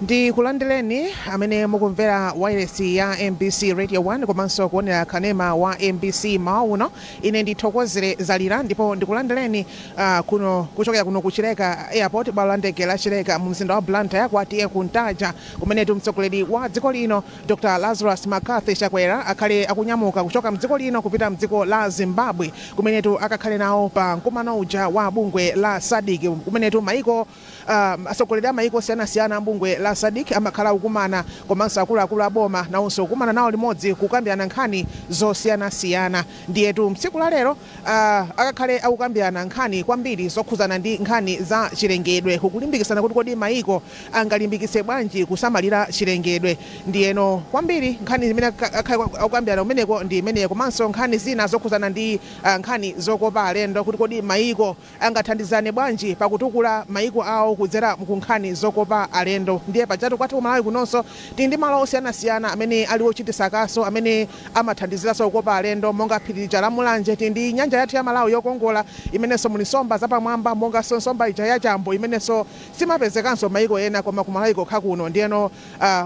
Ndikulandireni amene mukumvera wireless ya MBC Radio 1 komanso kuonera kanema wa MBC mawa uno. Ine ndithokozere Zalira ndipo ndikulandireni kuno kuchokera kuno ku Chileka Airport, bwalo la ndege la Chileka mu mzinda wa Blantyre, kwa T/A Kuntaja, kumenetu mtsogoleri wa dziko lino Dr Lazarus McCarthy Chakwera akhale akunyamuka kuchoka mdziko lino kupita mdziko la Zimbabwe, kumenetu akakhale nawo pa mkumano uja wa bungwe la SADC, kumenetu maiko atsogoleri a maiko osiyanasiyana a bungwe la SADC amakhala kukumana, komanso akuluakulu a boma nawonso kukumana nawo limodzi kukambirana nkhani zosiyanasiyana. Ndiyetu mtsiku la lero akakhale akukambirana nkhani kwambiri zokhuzana ndi nkhani za chilengedwe, kukulimbikitsana kuti kodi maiko angalimbikitse bwanji kusamalira chilengedwe. Ndiyeno kwambiri nkhani zimene akhale akukambirana kumeneko ndi imeneyo, komanso nkhani zina zokhuzana ndi nkhani zokopa alendo, kuti kodi maiko angathandizane bwanji pakutukula maiko awo kudzera ku nkhani zokopa alendo. Ndiye pajatu kwathu kumalawi kunonso tili ndi malo osiyanasiyana amene ali ochititsa kaso, amene amathandiziranso kukopa alendo, monga phiri lija la Mulanje. Tili ndi nyanja yathu ya Malawi yokongola imenenso muli nsomba zapamwamba, monganso nsomba ija ya chambo imenenso simapezekanso maiko ena koma kumalawi kokha kuno. Ndiyeno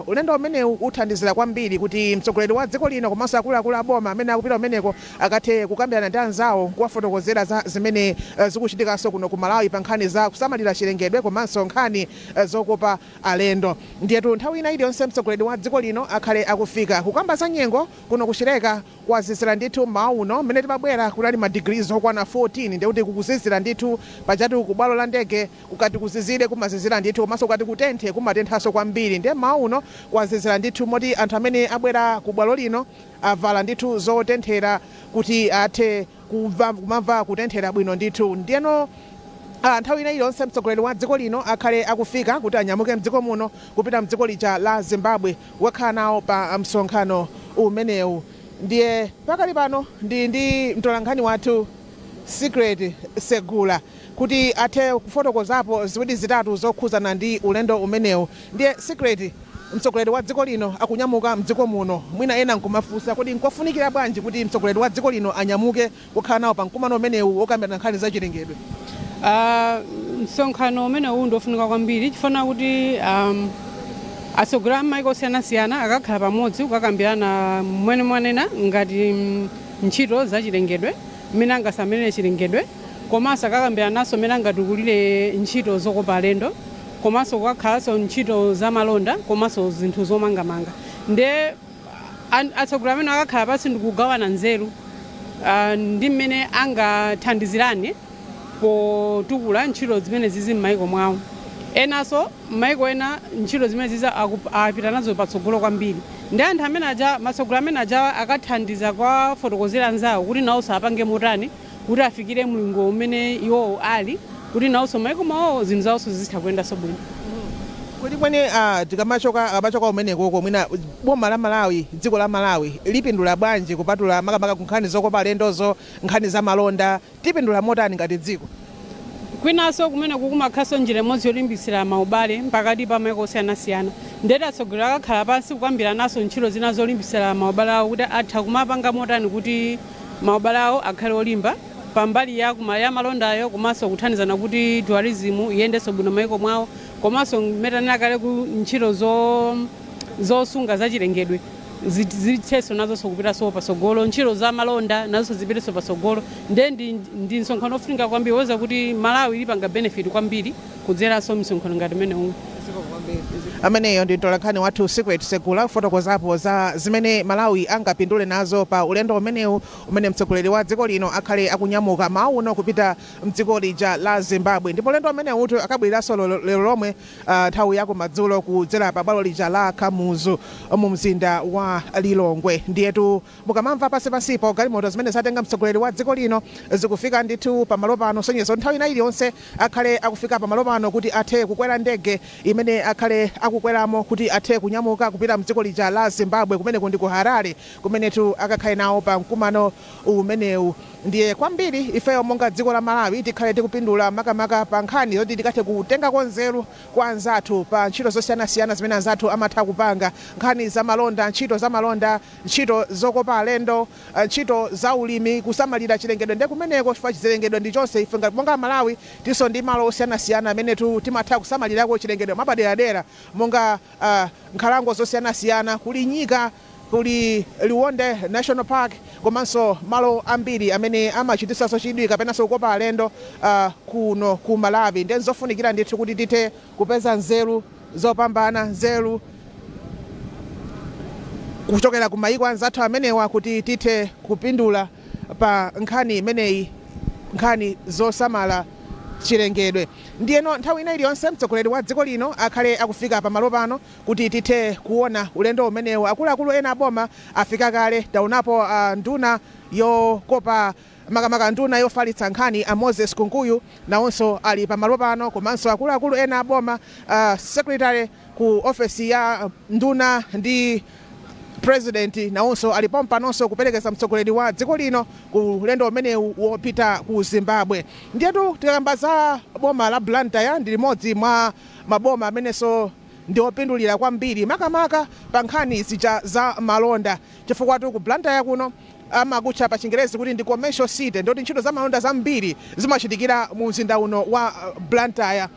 ulendo umenewu uthandizira kwambiri kuti mtsogoleri wa dziko lino komanso akuluakulu a boma amene akupita kumeneko akathe kukambirana ndi anzawo, kuwafotokozera za zimene zikuchitikanso kuno ku Malawi pa nkhani za kusamalira chilengedwe komanso nkhani zokopa alendo. Ndiyetu nthawi ina iliyonse mtsogoleri wa dziko lino akhale akufika. Kukamba za nyengo, kuno kuchileka kwazizira ndithu mmawa uno. Mmene timabwera kunali ma degrees okwana 14, ndikuti kukuzizira ndithu. Pajatu kubwalo la ndege kukati kuzizire kumazizira ndithu, komanso kukati kutenthe kumatenthanso kwambiri. Ndiye mmawa uno kwazizira ndithu moti anthu amene abwera ku bwalo lino avala ndithu zotenthera kuti athe kumamva kutenthera bwino ndithu. Ndiyeno nthawi ina iliyonse mtsogoleri wa dziko lino akhale akufika kuti anyamuke mdziko muno kupita mdziko lija la Zimbabwe kukakhala nawo pa msonkhano umenewu. Ndiye pakali pano ndi mtolankhani wathu Secret Segula kuti athe kufotokozapo ziwiri zitatu zokhuzana ndi ulendo umenewu. Ndiye Secret, mtsogoleri wa dziko lino akunyamuka mdziko muno. Mwina ena nkumafunsa kuti nkofunikira bwanji kuti mtsogoleri wa dziko lino anyamuke kukhala nawo pa mkumano umenewu wokambirana nkhani za chilengedwe? Msonkhano umenewu ndiofunika kwambiri chifukwa kuti atsogoleri a maiko osiyanasiyana akakhala pamodzi kukakambirana mmene mwanena ngati ntchito za chilengedwe, mmene angasamalire chilengedwe, komanso akakambirananso mmene angatukulire ntchito zokopa alendo, komanso kukakhalanso ntchito za malonda komanso zinthu zomangamanga. Ndiye atsogoleri amene akakhala pansi ndikugawana nzeru ndi mmene angathandizirane potukula ntchito zimene zizi m'maiko mwawo. Enanso m'maiko ena ntchito zimene zizi apita nazo patsogolo kwambiri, ndi anthu amene aja, matsogolo amene aja, akathandiza kuwafotokozera anzawo kuti nawonso apange motani kuti afikire mlingo umene iwowo ali, kuti nawonso m'maiko mwawo zinthu zawonso zizitha kuyendanso bwino. Kuti mwene tikamachoka, akamachoka umenekoko, mwina boma la Malawi, dziko la Malawi lipindula bwanji, kupatula makamaka ku nkhani zokopa alendozo, nkhani za malonda, tipindula motani ngati dziko? Kwinanso kumene kukumakhalanso njira imodzi yolimbikitsira maubale pakati pa maiko osiyanasiyana. Ndeti atsogoleri akakhala pansi kukambiranaso ntchito zina zolimbikitsira maubale awo, kuti atha kumapanga motani kuti maubale awo akhale olimba pambali ya ya malondayo, komanso kuthandizana kuti tourism iyendenso bwino maiko mwawo, komanso mmene kale ku ntchito zosunga zachilengedwe zithenso nazonso kupitanso patsogolo, ntchito za malonda nazonso zipitenso patsogolo. Ndiye ndi msonkhano ofunika kwambiri woza kuti Malawi ilipanga benefit kwambiri kudzeranso msonkhano ngati umenewu. Ameneyo ndi mtolankhani wathu Secret Segula kufotokozapo za zimene Malawi angapindule nazo pa ulendo umenewu umene mtsogoleri wa dziko lino akhale akunyamuka mawa uno kupita mdziko lija la Zimbabwe. Ndipo ulendo umenewutu akabwereranso lero lomwe nthawi ya kumadzulo kudzera pa bwalo lija la Kamuzu mu mzinda wa Lilongwe. Ndiyetu mukamamva pansipansipo galimoto zimene zatenga mtsogoleri wa dziko lino zikufika ndithu pamalo pano, sonyeza nthawi ina iliyonse akhale akufika pamalo pano kuti athe kukwera ndege imene akhale akukweramo kuti athe kunyamuka kupita mdziko lija la Zimbabwe, kumeneko ndi ku Harare, kumenetu akakhale nawo pa mkumano umenewu. Ndiye kwambiri ifeyo monga dziko la Malawi tikhale tikupindula makamaka pa nkhani zoti tikathe kutengako nzeru kwa anzathu pa ntchito zosiyanasiyana zimene anzathu amatha kupanga, nkhani za malonda, ntchito za malonda, ntchito zokopa alendo, ntchito za ulimi, kusamalira chilengedwe. Ndiye kumeneko, chifukwa chilengedwe ndi chonse, ife ngati monga Malawi tinso ndi malo osiyanasiyana amene timatha kusamalirako chilengedwe mwapaderadera. zimabwera monga nkhalango zosiyanasiyana, kuli nyika, kuli Liwonde National Park, komanso malo ambiri amene amachitisanso chidwi kapenanso kukopa alendo kuno ku Malawi. Ndiye zofunikira ndithu kuti tithe kupeza nzeru zopambana, nzeru kuchokera ku mayiko anzathu amenewa, kuti tithe kupindula pa nkhani imeneyi, nkhani zosamala chilengedwe. Ndiyeno nthawi ina iliyonse mtsogoleri wa dziko lino akhale akufika pamalo pano kuti tithe kuona ulendo umenewu. Akuluakulu ena aboma afika kale, taonapo nduna yokopa, makamaka nduna yofalitsa nkhani a Moses Kunkuyu nawonso ali pamalo pano, komanso akuluakulu ena aboma, secretary ku ofesi ya nduna ndi president nawonso alipo panonso kuperekeza mtsogoleri wa dziko lino ku ulendo umenewu wopita ku Zimbabwe. Ndiyetu tikakamba za boma la Blantyre, ndi limodzi mwa maboma amenenso ndi opindulira kwambiri, makamaka pa nkhani zija za malonda, chifukwa ku Blantyre kuno amakutcha pa Chingerezi kuti ndi commercial city, ndoti ntchito za malonda zambiri zimachitikira mu mzinda uno wa Blantyre.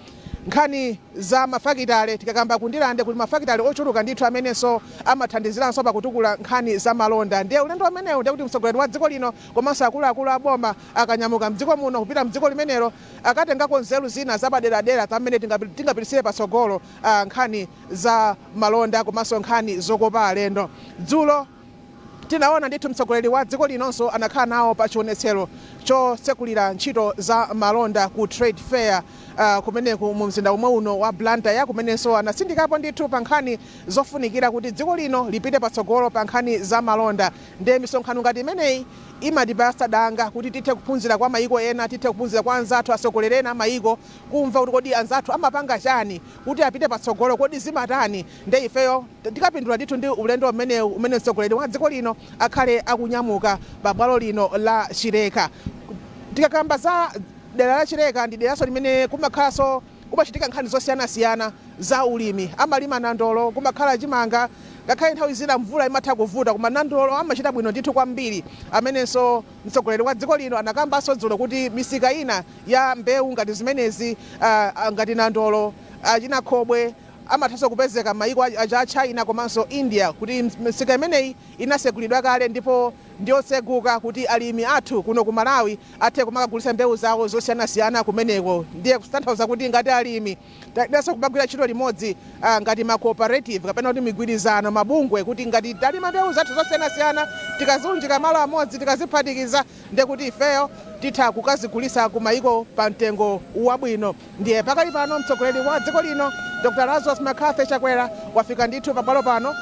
Nkhani za mafakitale, tikakamba kundilande kuti mafakitale ochuluka ndithu amenenso amathandiziranso pakutukula nkhani za malonda. Ndiye ulendo umenewu, ndiye kuti mtsogoleri wa dziko lino komanso akuluakulu aboma akanyamuka mdziko muno kupita mdziko limenelo, akatengako nzeru zina zapaderadera zamene tingapitisire patsogolo nkhani za malonda komanso nkhani zokopa alendo. Dzulo tinaona ndithu mtsogoleri wa dziko linonso anakhala nawo pa chionetsero chotsekulira ntchito za malonda ku trade fair kumeneku mu mzinda umwe uno wa Blantyre, kumenenso anatsindikapo ndithu pa nkhani zofunikira kuti dziko lino lipite patsogolo pa nkhani za malonda. Ndiye misonkhano ngati imeneyi imatipatsa danga kuti tithe kuphunzira kwa mayiko ena, tithe kuphunzira kwa anzathu, atsogoleri ena amayiko, kumva kuti kodi anzathu amapanga chani kuti apite patsogolo, kodi zimatani? Nde ifeyo tikapindula ndithu ndi ulendo umenewu umene mtsogoleri wa dziko lino akhale akunyamuka pabwalo lino la Chileka. Tikakamba za dera la Chileka, ndi deranso limene kumakhalanso kumachitika nkhani zosiyanasiyana za ulimi. Amalima nandolo, kumakhala chimanga, ngakhale nthawi zina mvula imatha kuvuta, koma nandolo amachita bwino ndithu kwambiri, amenenso mtsogoleri wa dziko lino anakambanso dzulo kuti misika ina ya mbewu ngati zimenezi, ngati nandolo, achina khobwe, amathanso kupezeka mayiko aja China komanso India, kuti misika imeneyi inasegulidwa kale ndipo ndiyotseguka kuti alimi athu kuno ku Malawi athe kumakagulitsa mbewu zawo zosiyanasiyana kumeneko. Ndiye kutanthauza kuti ngati alimi tayenera kumagwira ntchito limodzi ngati ma cooperative kapena kuti migwirizano, mabungwe, kuti ngati talima mbewu zathu zosiyanasiyana, tikaziunjika malo amodzi, tikaziphatikiza, ndiye kuti ifeyo titha kukazigulitsa ku mayiko pa mtengo wabwino. Ndiye pakali pano mtsogoleri wa dziko lino Dr Lazarus McCarthy Chakwera wafika ndithu pamalo pano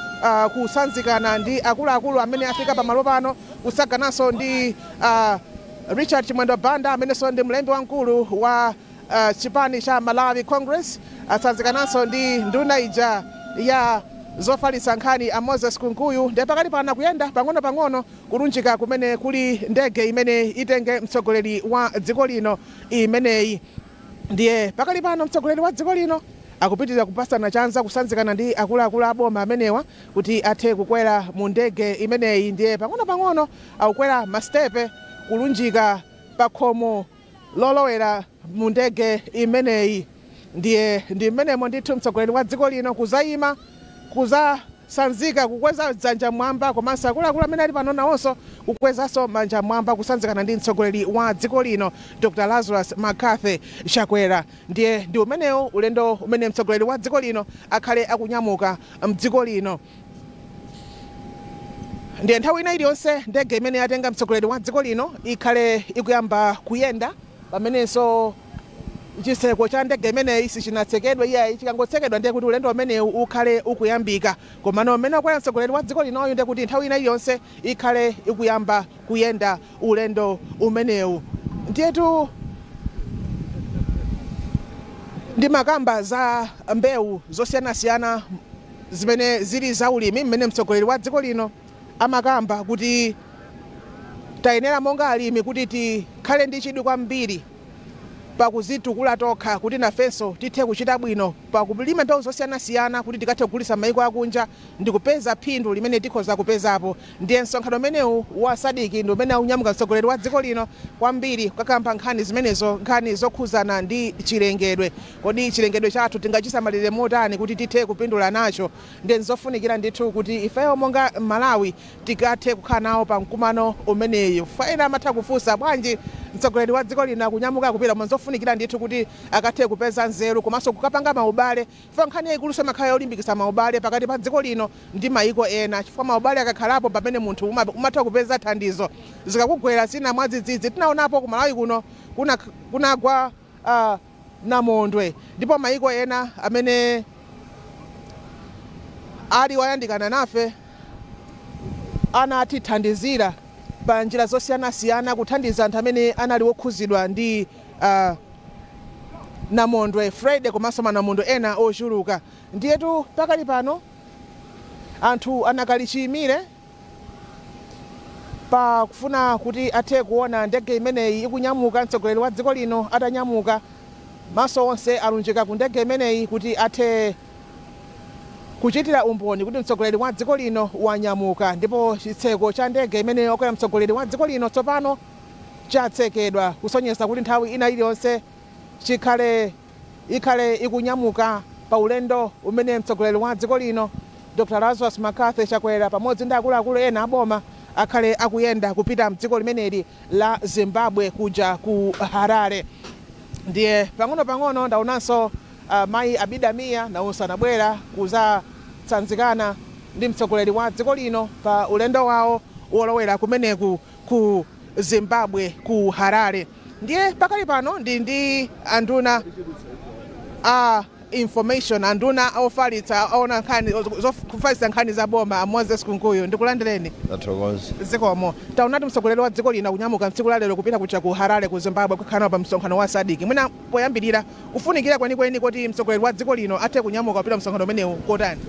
kusanzikana ndi akuluakulu amene afika pamalo pano, kusagananso ndi Richard Chimwendo Banda amenenso ndi mlembi wamkulu wa chipani cha Malawi Congress, asanzikananso ndi nduna ija ya zofalitsa nkhani a Moses Kunkuyu. Ndiye pakali pano kuyenda pang'ono-pang'ono kulunjika kumene kuli ndege imene itenge mtsogoleri wa dziko lino imeneyi. Ndiye pakali pano mtsogoleri wa dziko lino akupitirira kupasana chanza, kusanzikana ndi akuluakulu aboma amenewa kuti athe kukwera mu ndege imeneyi. Ndiye pang'ono-pang'ono akukwera masitepe kulunjika pa khomo lolowera mu ndege imeneyi. Ndiye ndi mmenemo ndithu mtsogoleri wa dziko lino kuzayima, kuzasanzika, kukweza dzanja mwamba, komanso akuluakulu amene ali pano nawonso kukwezanso manja mwamba kusanzikana ndi mtsogoleri wa dziko lino Dr Lazarus McCarthy Chakwera. Ndiye ndi umenewo ulendo umene mtsogoleri wa dziko lino akhale akunyamuka mdziko lino. Ndiye nthawi ina iliyonse ndege imene yatenga mtsogoleri wa dziko lino ikhale ikuyamba kuyenda, pamenenso chitseko cha ndege imeneyi sichinatsekedwe iyayi. Chikangotsekedwa, ndiye kuti ulendo umenewu ukhale ukuyambika. Komano umene wakwera mtsogoleri wa dziko linoyo, ndiye kuti nthawi ina iliyonse ikhale ikuyamba kuyenda ulendo umenewu. Ndiyetu ndimakamba za mbewu zosiyanasiyana zimene zili za ulimi, mmene mtsogoleri wa dziko lino amakamba kuti tayenera monga alimi kuti tikhale ndi chidwi kwambiri. Pakuzitukula tokha kuti nafenso tithe kuchita bwino pakulima mbewu zosiyanasiyana kuti tikathe kugulitsa maiko akunja ndi kupeza phindu limene tikhoza kupezapo. Ndiye msonkhano umenewu wa SADC ndi umene akunyamuka mtsogoleri wa dziko lino kwambiri kukakamba nkhani zimenezo, nkhani zokhuzana ndi chilengedwe. Kodi chilengedwe chathu tingachisamalire motani kuti tithe kupindula nacho? Ndiye nzofunikira ndithu kuti ifeyo monga Malawi tikathe kukhala nawo pa mkumano umeneyu. Ena amatha kufunsa, bwanji mtsogoleri wa dziko lino akunyamuka kupita? Koma nzofunikira ndithu kuti akathe kupeza nzeru komanso kukapanga maubale, chifukwa nkhani yayikulu imakhala yolimbikitsa maubale pakati pa dziko lino ndi maiko ena, chifukwa maubale akakhalapo pamene munthu umatha kupeza thandizo zikakugwera zina mwadzidzidzi. Tinaonapo ku Malawi kuno kunagwa namondwe, ndipo maiko ena amene ali wayandikana nafe anatithandizira pa njira zosiyanasiyana kuthandiza anthu amene anali wokhuzidwa ndi namondwe Freddy komanso manamondwe ena ochuluka. Ndiyetu pakali pano anthu anakali chiyimire pakufuna kuti athe kuona ndege imeneyi ikunyamuka. Mtsogoleri wa dziko lino atanyamuka, maso onse alunjika ku ndege imeneyi kuti athe kuchitira umboni kuti mtsogoleri wa dziko lino wanyamuka. Ndipo chitseko cha ndege imene okwera mtsogoleri wa dziko lino tsopano chatsekedwa, kusonyeza kuti nthawi ina iliyonse chikhale ikhale ikunyamuka pa ulendo umene mtsogoleri wa dziko lino Dr Lazarus McCarthy Chakwera pamodzi ndi akuluakulu ena aboma akhale akuyenda kupita mdziko limeneli la Zimbabwe, kuja ku Harare. Ndiye pang'ono-pang'ono ndaonanso mayi Abida Mia nawonso anabwera kuzatsanzikana ndi mtsogoleri wa dziko lino pa ulendo wawo wolowera kumeneku ku Zimbabwe, ku Harare. Ndiye pakali pano ndi anduna a information, anduna ofalitsa, aona nkhani kufalitsa nkhani za boma, a Moses Kunkuyu. Ndikulandireni. Tathokoza. Zikomo. Taonati mtsogoleri wa dziko lino kunyamuka mtsiku la lero kupita kuja ku Harare ku Zimbabwe kukhala pa msonkhano wa SADC. Mwina poyambirira, kufunikira kwenikweni kuti mtsogoleri wa dziko lino athe kunyamuka kupita msonkhano umenewu kotani?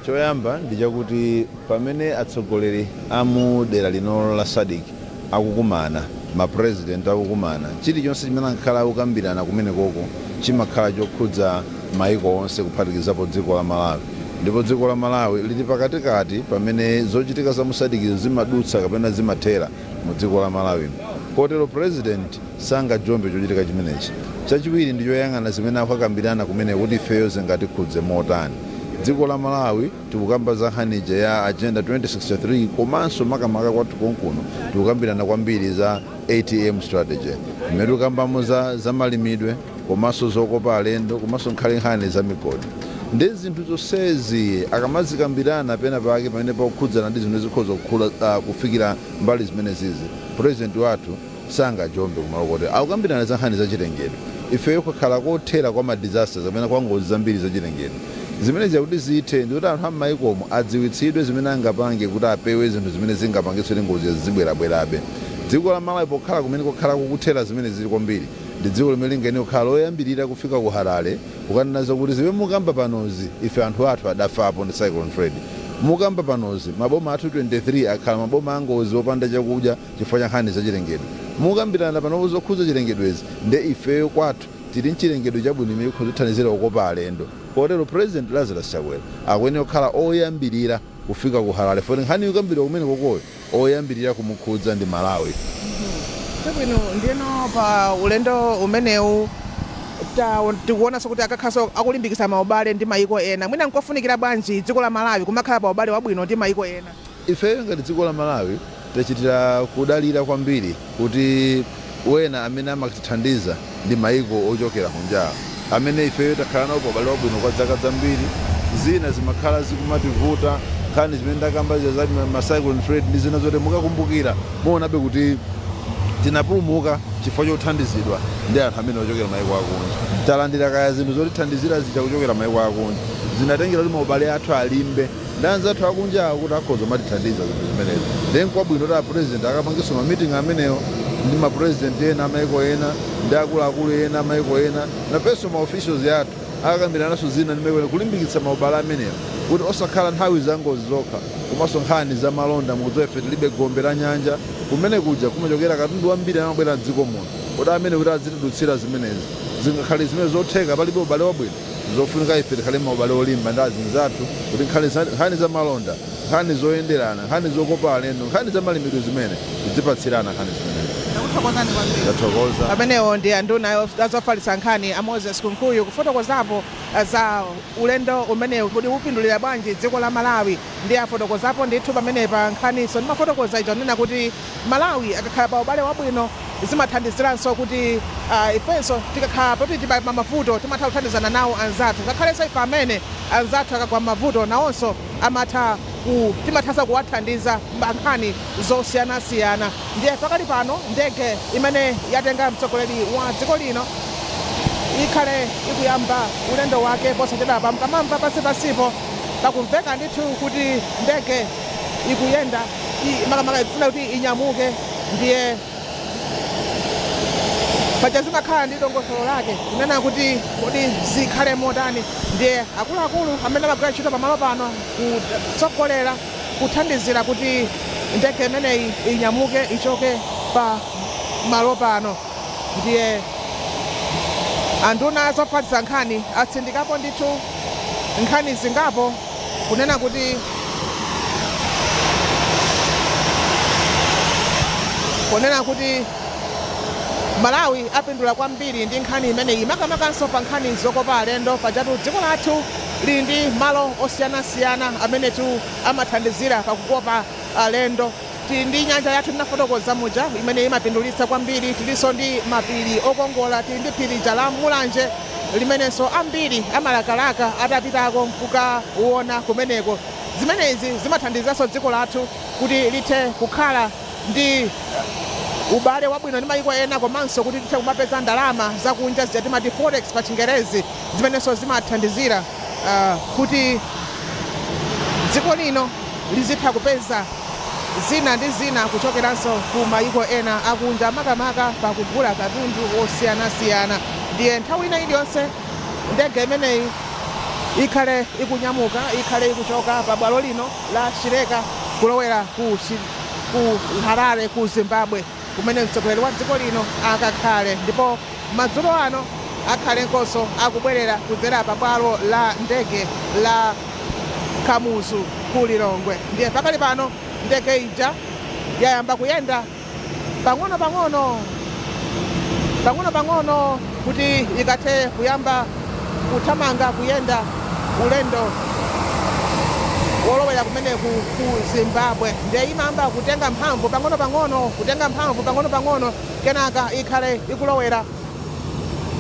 Choyamba ndi chakuti pamene atsogoleri amu dera lino la SADC akukumana, mapresident akukumana, chilichonse chimene ankhala akukambirana kumene koko chimakhala chokhudza maiko onse, kuphatikizapo dziko la Malawi. Ndipo dziko la Malawi lili pakatikati pamene zochitika za mu SADC zimadutsa kapena zimathera mu dziko la Malawi, kotero president sangajombe chochitika chimenechi. Chachiwiri ndi choyang'ana zimene akukambirana kumene kuti ifeyo zingatikhudze motani. Dziko la Malawi, tikukamba za nkhani ya Agenda 2063, komanso makamaka kwathu konkuno tikukambirana kwambiri za ATM strategy imene tikukambamo za malimidwe komanso zokopa alendo komanso nkhale nkhani za migodi ndi zinthu zonsezi. Akamazikambirana pena pake pamene pakukhudzana ndi zinthu zikhoza kufikira mbali zimene zizi, president wathu sangajombe kumalo kuti akukambirana za nkhani zachilengedwe. Ifeyo kukhala kothera kwa ma disasters kapena kwa ngozi zambiri zachilengedwe zimene zakuti zithe, ndikuti anthu am'mayikomo adziwitsidwe zimene angapange kuti apewe zinthu zimene zingapangitse kuti ngozi zibwerabwerabe. Dziko la Malawi pokhala kumene kokhala kukuthera zimene zili kwambiri, ndi dziko limene lingayenera kukhala loyambirira kufika ku Harare kukanena zakuti zimene mukamba panozi, ife anthu athu adafapo ndi Cyclone Freddy. Mukamba panozi, maboma athu 23 akhala maboma angozi opanda chakudya chifukwa cha nkhani zachilengedwe. Mukambirana panopo zokhudza chilengedwezi, nde ifeyo kwathu tili mchilengedwe chabwino imene ikhoza kuthandizira kukopa alendo. Kotero President Lazarus Chakwera akuyenera kukhala oyambirira kufika ku Harare, poti nkhani yokambirwa kumene kokoyo oyambirira kumukhudza ndi Malawi. Chabwino. Ndiyeno pa ulendo umenewu tikuonanso kuti akakhalanso akulimbikitsa maubale ndi maiko ena. Mwina nkofunikira bwanji dziko la Malawi kumakhala pa ubale wabwino ndi maiko ena? Ifeyo ngati dziko la Malawi tachitira kudalira kwambiri kuti wena amene amatithandiza ndi maiko ochokera kunja amene ifeyo takhala nawo pa ubale wabwino kwa zaka zambiri. Zina zimakhala zikumativuta, nkhani zimene ndakamba za ma Cyclone Freddy ndi zina zoti mukakumbukira muonabe kuti tinapulumuka chifukwa chothandizidwa ndi anthu amene ochokera maiko akunja. Talandira kaya zinthu zotithandizira zija kuchokera maiko akunja, zinatengera kuti maubale athu alimbe ndi anzathu akunja kuti akhoza matithandiza zinthu zimenezi. Then kwabwino kuti apresident akapangenso ma meeting amenewo ndi mapresident ena amaiko ena ndi akuluakulu ena amaiko ena, nafenso ma officials athu akakambiranaso zina ndi maiko ena, kulimbikitsa maubale amenewo kuti osakhala nthawi za ngozi zokha, komanso nkhani za malonda. Mukudziwa ife tilibe gombe la nyanja, kumene kuja kumachokera katundu wambiri amabwera mdziko muno. Kodi amene kuti azitidutsira zimenezi zingakhale zimene zotheka palibe ubale wabwino? Zofunika ife tikhale maubale olimba ndi azinzathu kuti nkhani za malonda, nkhani zoyenderana, nkhani zokopa alendo, nkhani za malimidwe zimene tidzipatsirana nkhani zimenezi. Ndakuthokozani kwambiri. Ndathokoza. Pamenewo ndi anduna azofalitsa nkhani a Moses Kunkuyu kufotokozapo za ulendo umenewu kuti upindulira bwanji dziko la Malawi. Ndi afotokozapo ndithu pamenepa nkhaniso ndimafotokoza ija kunena kuti Malawi akakhala pa ubale wabwino zimathandiziranso kuti ifenso tikakhala poti pa mavuto timatha kuthandizana nawo anzathu, ngakhalenso ife amene anzathu akagwa mavuto nawonso amatha timathanso kuwathandiza pa nkhani zosiyanasiyana. Ndiye pakali pano ndege imene yatenga mtsogoleri wa dziko lino ikhale ikuyamba ulendo wake posachedwapa. Mkamamva pansi-pansipo pakumveka ndithu kuti ndege ikuyenda, makamaka ikufuna kuti inyamuke. Ndiye paja zimakhala ndi dongosolo lake kunena kuti kodi zikhale motani. Ndiye akuluakulu amene amagwira ntchito pamalo pano kutsogolera kuthandizira kuti ndege imeneyi inyamuke ichoke pa malo pano. Ndiye anduna azofalitsa nkhani atsindikapo ndithu nkhani zingapo kunena kuti Malawi apindula kwambiri ndi nkhani imeneyi, makamakanso pa nkhani zokopa alendo. Pajatu dziko lathu lili ndi malo osiyanasiyana amenetu amathandizira pakukopa alendo. Tili ndi nyanja yathu tinafotokoza muja imene imapindulitsa kwambiri, tilinso ndi mapiri okongola, tili ndi phiri la Mulanje limenenso ambiri amalakalaka atapitako nkukaona kumeneko. Zimenezi zimathandizanso dziko lathu kuti lithe kukhala ndi ubale wabwino ndi mayiko ena, komanso kuti tithe kumapeza ndalama zakunja zija timati forex pa Chingerezi, zimenenso zimathandizira kuti dziko lino lizitha kupeza zina ndi zina kuchokeranso ku mayiko ena akunja, makamaka pakugula katundu osiyanasiyana. Ndiye nthawi ina iliyonse ndege imeneyi ikhale ikunyamuka, ikhale ikuchoka pa bwalo lino la Chileka kulowera ku Harare ku Zimbabwe kumene mtsogoleri wa dziko lino akakhale. Ndipo madzulo ano akhalenkonso akubwerera kudzera pa bwalo la ndege la Kamuzu ku Lilongwe. Ndiye pakali pano ndege ija yayamba kuyenda pang'ono pang'ono pang'ono pang'ono kuti ikathe kuyamba kuthamanga kuyenda ulendo wolowera kumeneku ku Zimbabwe. Ndiye imayamba kutenga mphamvu pang'ono pang'ono, kutenga mphamvu pang'ono pang'ono, kenaka ikhale ikulowera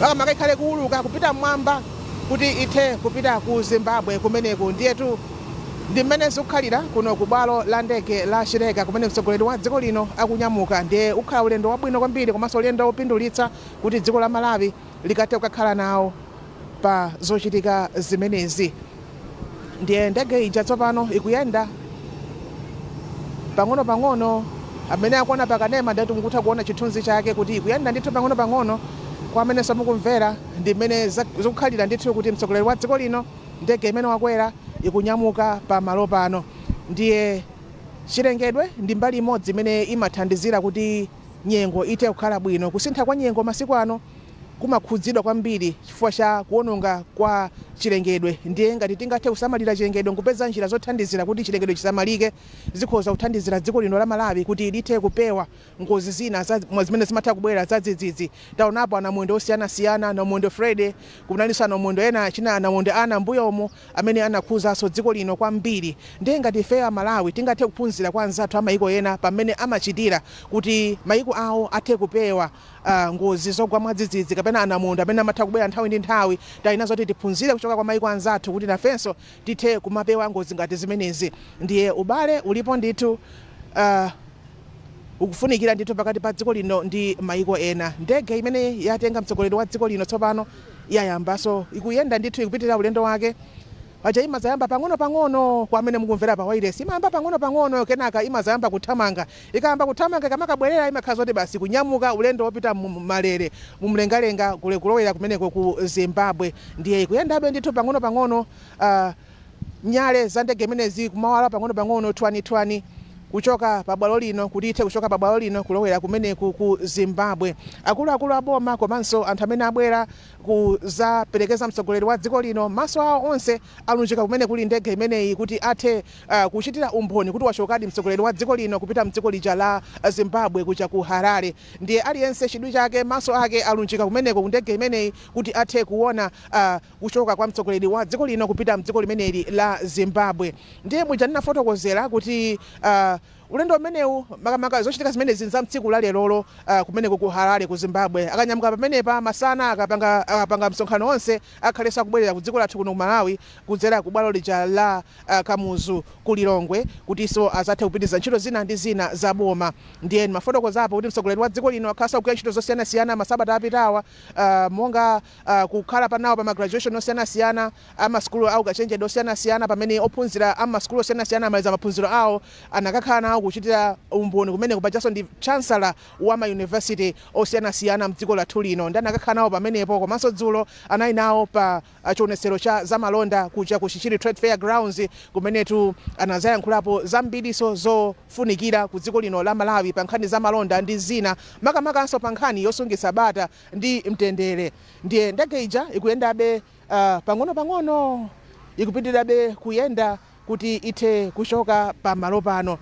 makamaka ikhale kuuluka kupita mmwamba kuti ithe kupita ku Zimbabwe kumeneku. Ndiyetu ndi mmene zikukhalira kuno ku bwalo la ndege la Chileka kumene mtsogoleri wa dziko lino akunyamuka. Ndiye ukhala ulendo wabwino kwambiri komanso ulendo wopindulitsa kuti dziko la Malawi likathe kukakhala nawo pa zochitika zimenezi. Ndiye ndege ija tsopano ikuyenda pang'ono pang'ono, amene akuona pakanema ndati mukutha kuona chithunzi chake kuti ikuyenda ndithu pang'ono pang'ono. Kwa amene samukumvera ndi mmene zikukhalira ndithu kuti mtsogoleri wa dziko lino ndege imene wakwera ikunyamuka pa malo pano. Ndiye chilengedwe ndi mbali imodzi imene imathandizira kuti nyengo ite kukhala bwino. Kusintha kwa nyengo masiku ano kumakhudzidwa kwambiri chifukwa cha kuononga kwa chilengedwe. Ndiye ngati tingathe kusamalira chilengedwe nkupeza njira zothandizira kuti chilengedwe chisamalike, zikhoza kuthandizira dziko lino la Malawi kuti lithe kupewa ngozi zina zimene zimatha kubwera zadzidzidzi. Taonapo anamwendo osiyanasiyana, anamwendo Freddy, kunalinso anamwendo ena china anamwendo ana mbuyomo amene anakhuzanso dziko lino kwambiri. Ndiye ngati ife a Malawi tingathe kuphunzira kwa anzathu amayiko ena pamene amachitira kuti mayiko awo athe kupewa ngozi zogwa mwadzidzidzi kapena anamwendo amene amatha kubwera nthawi ndi nthawi, tayina zoti tiphunzire kuchoka kwa mayiko anzathu kuti nafenso tithe kumapewa ngozi ngati zimenezi. Ndiye ubale ulipo ndithu ukufunikira ndithu pakati pa dziko lino ndi mayiko ena. Ndege imene yatenga mtsogoleri wa dziko lino tsopano yayambanso ikuyenda ndithu ikupitirira ulendo wake. Paja imazayamba pang'ono pang'ono, kwa amene mukumvera pa wireless imayamba pang'ono pang'ono, kenaka imazayamba kuthamanga. Ikayamba kuthamanga kamakabwerera imakhala zoti basi kunyamuka ulendo wopita malere mumlengalenga kulowera kumeneko ku Zimbabwe. Ndiye ikuyendabe ndithu pang'ono pang'ono, nyale za ndege imenezi kumawala pang'ono pang'ono twani twani. Kuchoka pabwalo lino, kuti ithe kuchoka pabwalo lino kulowera kumeneku ku Zimbabwe. Akuluakulu aboma komanso anthu amene abwera kuzaperekeza mtsogoleri wa dziko lino, maso awo onse alunjika kumene kuli ndege imeneyi kuti athe kuchitira umboni kuti wachokadi mtsogoleri wa dziko lino kupita mdziko lija la Zimbabwe, kuja ku Harare. Ndiye aliyense chidwi chake, maso ake alunjika kumeneko ku ndege imeneyi kuti athe kuona kuchoka kwa mtsogoleri wa dziko lino kupita mdziko limeneli la Zimbabwe. Ndiye muja ndinafotokozera kuti ulendo umenewu, makamaka zochitika zimenezi za mtsiku la lerolo kumeneko ku Harare ku Zimbabwe. Akanyamuka pamenepa masana, akapanga msonkhano onse, akhalenso akubwerera ku dziko lathu kuno ku Malawi kudzera ku bwalo lija la Kamuzu ku Lilongwe, kutinso azathe kupitiriza ntchito zina ndi zina za boma. Ndiye mafotokozapo kuti mtsogoleri wa dziko lino akhalanso akugwira ntchito zosiyanasiyana masabata apitawa, monga kukhala panawo pa ma graduation osiyanasiyana amasukulu aukachenjede osiyanasiyana, pamene ophunzira amasukulu osiyanasiyana amaliza maphunziro awo, anakakhala nawo kuchitira umboni kumene kupajanso ndi chancellor wa ma university osiyanasiyana mdziko lathu lino, ndi anakakhala nawo pamenepo. Komanso dzulo anali nawo pa chionetsero cha zamalonda kuja ku Chichiri Trade Fair Grounds, kumenetu anazayankhulapo zambiriso zofunikira ku dziko lino la Malawi pa nkhani za malonda ndi zina, makamakanso pa nkhani yosungitsa bata ndi mtendere. Ndiye ndege ija ikuyendabe pang'ono-pang'ono, ikupitirirabe kuyenda kuti ithe kuchoka pamalo pano.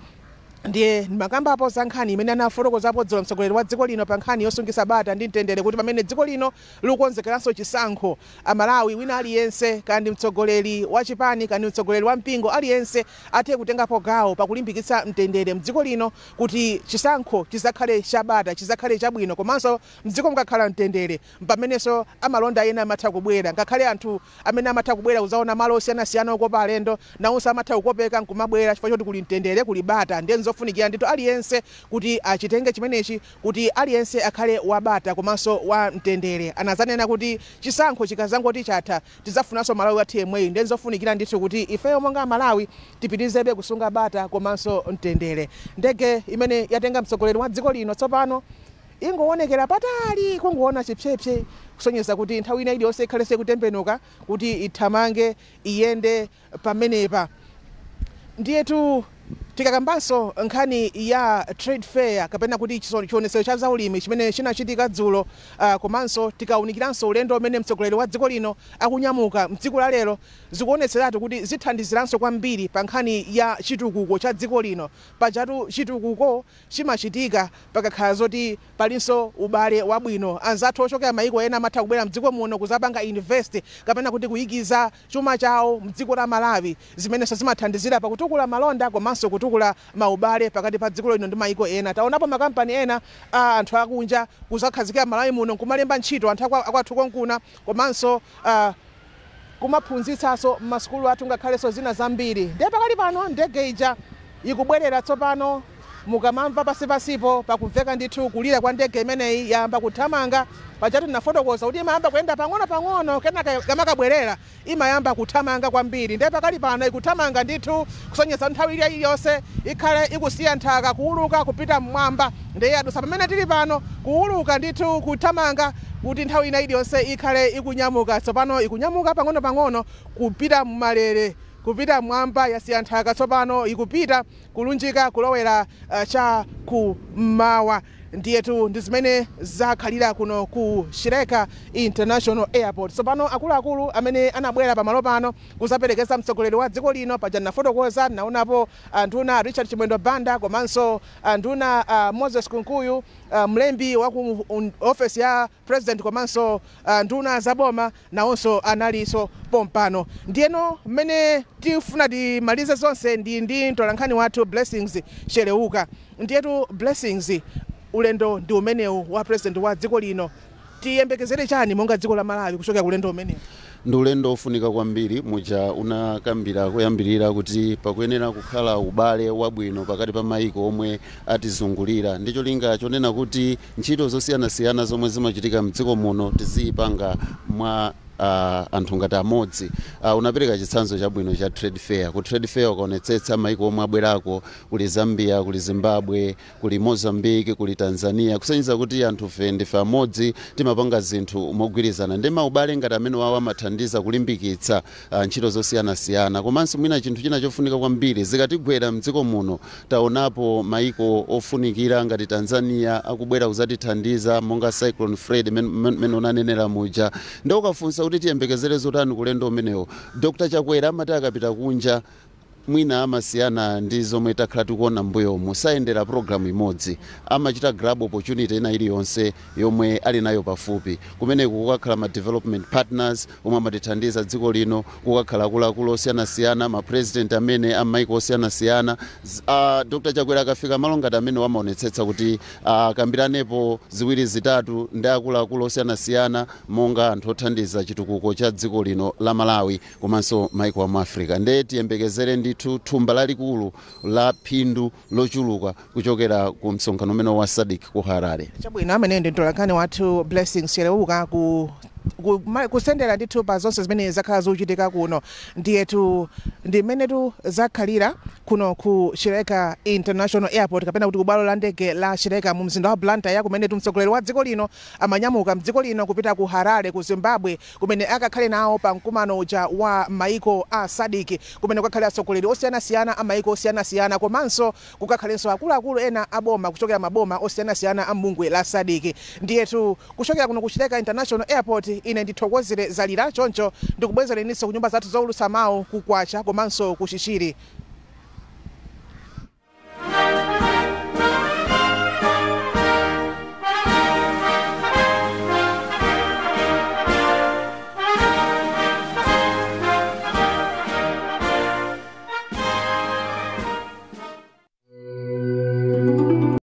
Ndiye ndimakambapo za nkhani imene anafotokozapo dzulo mtsogoleri wa dziko lino pa nkhani yosungitsa bata ndi mtendere, kuti pamene dziko lino likukonzekeranso chisankho, Amalawi wina aliyense, kandi mtsogoleri wa chipani, kandi mtsogoleri wa mpingo, aliyense athe kutengapo gawo pakulimbikitsa mtendere mdziko lino kuti chisankho chizakhale chabata, chizakhale chabwino. Komanso mdziko mukakhala mtendere, pamenenso amalonda ena amatha kubwera, ngakhale anthu amene amatha kubwera kuzaona malo osiyanasiyana okopa alendo nawonso amatha kukopeka nkumabwera chifukwa choti kuli mtendere, kuli bata. Ndiye nzofunikira ndithu aliyense kuti achitenge chimenechi, kuti aliyense akhale wabata komanso wa mtendere. Anazanena kuti chisankho chikazangoti chatha, tidzafunanso Malawi wathu yemweyi. Ndiye nzofunikira ndithu kuti ifeyo monga Malawi tipitizebe kusunga bata komanso mtendere. Ndege imene yatenga mtsogoleri wa dziko lino tsopano ingoonekera patali, kungoona chipsepse, kusonyeza kuti nthawi ina iliyonse ikhalenso ikutembenuka kuti ithamange iyende pamenepa. Ndiyetu tikakambanso nkhani ya trade fair, kapena kuti chionetsero cha zaulimi chimene chinachitika dzulo, komanso tikawunikiranso ulendo umene mtsogoleri wa dziko lino akunyamuka mdziko la lero, zikuonetseratu kuti zithandiziranso kwambiri pa nkhani ya chitukuko cha dziko lino. Pajatu chitukuko chimachitika pakakhala zoti palinso ubale wabwino. Anzathu ochokera mayiko ena amatha kubwera mdziko muno kuzapanga invest, kapena kuti kuyikiza chuma chawo mdziko la Malawi, zimenenso zimathandizira pakutukula malonda komanso kutukula maubale pakati pa dziko lino ndi mayiko ena. Taonapo makampani ena a anthu akunja kuzakhazikira Malawi muno nkumalemba ntchito anthu akwathu konkuna, komanso kumaphunzitsanso m'masukulu athu, ngakhalenso zina zambiri. Ndiye pakali pano ndege ija ikubwerera tsopano. Mukamamva pasipasipo pakumveka ndithu kulira kwa ndege imeneyi, yayamba kuthamanga. Pajatu tinafotokoza kuti imayamba kuyenda pang'ono-pang'ono, kenaka kamakabwerera imayamba kuthamanga kwambiri. Ndiye pakali pano ikuthamanga ndithu, kusonyeza nthawi ilya iliyonse ikhale ikusiya nthaka, kuuluka kupita mmwamba. Ndiye yadusa pamene tili pano, kuuluka ndithu, kuthamanga kuti nthawi ina iliyonse ikhale ikunyamuka. Tsopano ikunyamuka pang'ono-pang'ono kupita mmalere, kupita mwamba. Yasiya nthaka tsopano, ikupita kulunjika kulowera cha kummawa. Ndiyetu ndi zimene zakhalira kuno ku Chileka International Airport. Tsopano akuluakulu amene anabwera pamalo pano kuzaperekeza mtsogoleri wa dziko lino, paja nafotokoza naonapo anduna Richard Chimwendo Banda, komanso anduna Moses Kunkuyu, mlembi wa ku office ya president, komanso nduna zaboma nawonso analinso pompano. Ndiyeno mmene tifuna timalize zonse ndi mtolankhani wathu Blessings Cheleuka. Ndiyetu Blessings, ulendo ndi umenewu wa president wa dziko lino, tiyembekezere chani monga dziko la Malawi kuchokera kulendo umenewu? Ndi ulendo ofunika kwambiri. Muja unakambira kuyambirira kuti pakuyenera kukhala ubale wabwino pakati pa mayiko omwe atizungulira, ndi cholinga chonena kuti ntchito zosiyanasiyana zomwe zimachitika mdziko muno tiziyipanga mwa anthu ngati amodzi. Unapereka chitsanzo chabwino cha trade fair. Ku trade fair ukaonetsetsa maiko omwe abwerako, kuli Zambia, kuli Zimbabwe, kuli Mozambique, kuli Tanzania, kusonyeza kuti anthufe ndife amodzi, timapanga zinthu mogwirizana. Ndi maubale ngati amene wawo amathandiza kulimbikitsa ntchito zosiyanasiyana. Komanso mwina chinthu china chofunika kwambiri, zikatigwera mdziko muno, taonapo maiko ofunikira ngati Tanzania akubwera kuzatithandiza, monga Cyclone Fred mene unanenera muja. Ndi ukafunsa kuti tiyembekezere zotani kulendo umenewo, Dr Chakwera amati akapita kunja, mwina amasiyana ndi zomwe takhala tikuona mbuyomu, sayendera programu imodzi, amachita grab opportunity ina iliyonse yomwe ali nayo pafupi. Kumeneku kukakhala ma development partners omwe amatithandiza dziko lino, kukakhala akuluakulu osiyanasiyana, ma president amene amaiko osiyanasiyana. Dr Chakwera akafika malo ngati amene, wamaonetsetsa kuti akambiranepo ziwiri zitatu ndi akuluakulu osiyanasiyana monga anthu othandiza chitukuko cha dziko lino la Malawi komanso maiko amu Africa. Nde tiyembekezere ndithu thumba lalikulu la phindu lochuluka kuchokera ku msonkhano umene wa SADC ku Harare. Chabwino, amene ndi mtolankhani wathu Blessings Cheleuka kusendera ndithu pa zonse zimene zakhala zikuchitika kuno. Ndiyetu ndi mmenetu zakhalira kuno ku Chileka International Airport, kapena kuti kubwalo la ndege la Chileka mu mzinda wa Blantyre, kumenetu mtsogoleri wa dziko lino amanyamuka mdziko lino kupita ku Harare ku Zimbabwe, kumene akakhale nawo pa mkumano uja wa maiko a SADC, kumene kukakhale atsogoleri osiyanasiyana a maiko osiyanasiyana, komanso kukakhalenso akuluakulu ena aboma kuchokera maboma osiyanasiyana a mbungwe la SADC. Ndiyetu kuchokera kuno ku Chileka International Airport, ine ndithokozere Zalira. Choncho ndikubwezereninso ku nyumba zathu zowulutsa mawu ku Kwacha komanso ku Chichiri.